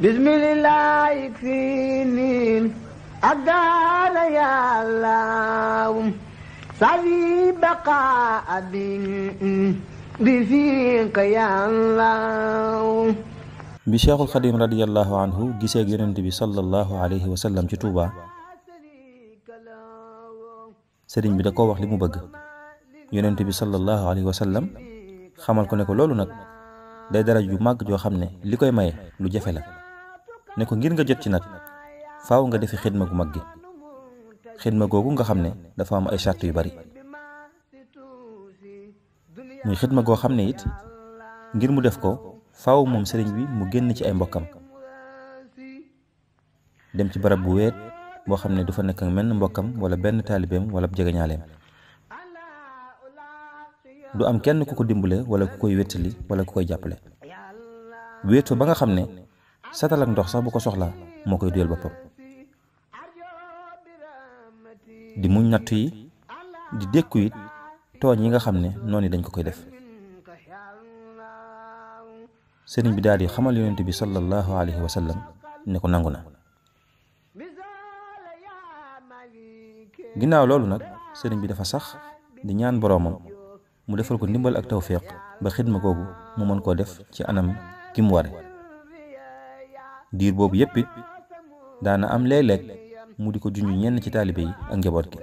bismillah ikfini adar ya Allah sabi baqa bi fiqa ya Allah. bi Cheikhul Xadim radiyallahu anhu gisee ak yonent bi sallallahu alayhi wa sallam ci Touba sëriñ bi da koo wax li mu bëgg. yonent bi sallallahu alayhi wa sallam xamal ko ne ko loolu nag day dara ju màgg joo xam ne li koy maye lu jafe la ne ko ngir nga jot ci nag faaw nga defi xidma gu mag gi. xidma googu nga xam ne dafa am ay charte yu bari muy xidma goo xam ne it ngir mu def ko faaw moom sëriñ bi mu génn ci ay mbokkam dem ci barab bu weet boo xam ne du fa nekk ak menn mbokkam wala benn taalibeem wala jegeñaaleem. du am kenn ku ko dimbale wala ku koy wéttali wala ku koy jàppale. wéeto ba nga xam ne satal ak ndox sax bu ko soxlaa moo koy duyal boppam. di muñ nattu yi di dékku it tooñ yi nga xam ne noonu dañ ko koy def. sëriñ bi daal di xamal yonent bi sallallahu alayhi wa sallam ne ko nangu na. ginnaaw loolu nag sëriñ bi dafa sax di ñaan boroomam mu defal ko ndimbal ak tawféex ba xidma googu mu mën koo def ci anam gi mu ware. diir boobu yépp it daana am léeg-léeg mu di ko junj ñenn ci taalibe yi ak njaboot gi.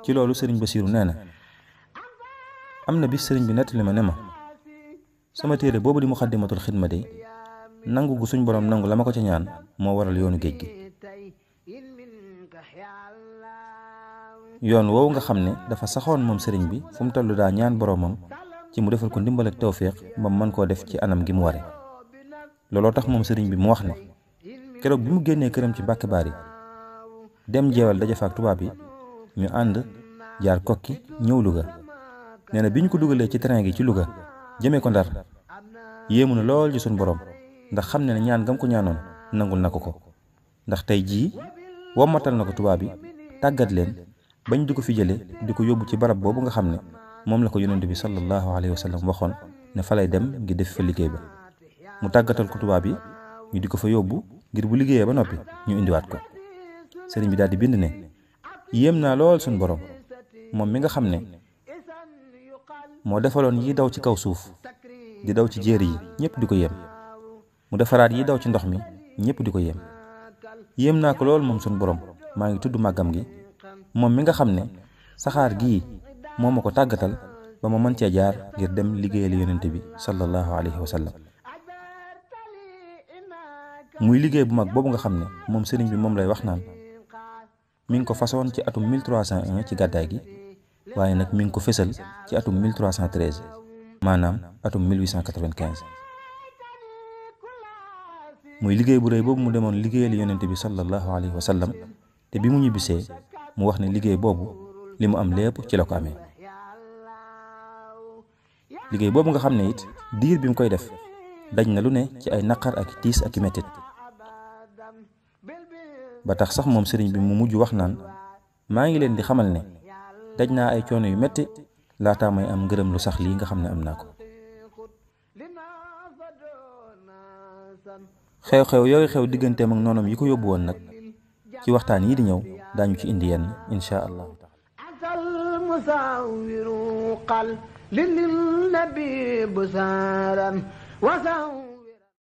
ci loolu sëriñ Basiiru nee na am na bis sëriñ bi nettali ma ne ma sama téere boobu di Muxaddamatul Xidma de nangu gu suñ borom nangu la ma ko ca ñaan moo waral yoonu géej gi. yoon woowu nga xam ne dafa saxoon moom sëriñ bi fu mu toll daa ñaan boroomam ci mu defal ko ndimbal ak tawféex ba mu mën koo def ci anam gi mu ware. looloo tax moom sëriñ bi mu wax ne keroog bi mu génnee këram ci Mbàkke Baari dem jeewal daje fa ak tubaab yi ñu ànd jaar kokki ñëw Louga. nee na bi ñu ko dugalee ci train gi ci Louga jëmee ko Ndar yéemu na lool ci suñ borom ndax xam ne ñaan gam ko ñaanoon nangul na ko ndax tey jii wommatal na ko tubaab yi tàggat leen bañ di ko fi jële di ko yóbbu ci barab boobu nga xam ne moom la ko yonent bi sallallahu alayhi wa sallam waxoon ne fa lay dem ngir def fa liggéey ba. mu tàggatal ko tubaab yi ñu di ko fa yóbbu ngir bu liggéeyee ba noppi ñu indiwaat ko. sëriñ bi daal di bind ne yéem naa lool suñ borom moom mi nga xam ne moo defaloon yi daw ci kaw suuf di daw ci jéeri yi ñëpp di ko yéem mu defaraat yi daw ci ndox mi ñëpp di ko yéem. yéem naa ko lool moom suñ borom maa ngi tudd màggam gi moom mi nga xam ne saxaar gii moo ma ko tàggatal ba ma mën cee jaar ngir dem liggéeyal yonent bi sallallahu alayhi wa sallam. muy liggéey bu mag boobu nga xam ne moom sëriñ bi moom lay wax naan mi ngi ko façon ci atum 1301 ci gàddaay gi waaye nag mi ngi ko fésal ci atum 1313 maanaam atum 1895. muy liggéey bu rëy boobu mu demoon liggéeyal yonent bi sallallahu alayhi wa sallam te bi mu ñibbisee mu wax ne liggéey boobu li mu am lépp ci la ko amee. liggéey boobu nga xam ne it diir bi mu koy def daj na lu ne ci ay naqar ak tiis ak i mettit ba tax sax moom sëriñ bi mu mujj wax naan maa ngi leen di xamal ne daj naa ay coono yu metti laataa may am ngërëm lu sax lii nga xam ne am naa ko. xew-xew yooyu xew digganteem ak noonam yi ko yóbbu woon nag ci waxtaan yi di ñëw daañu ci indi yenn insha allah. للنبي بسارا وسوى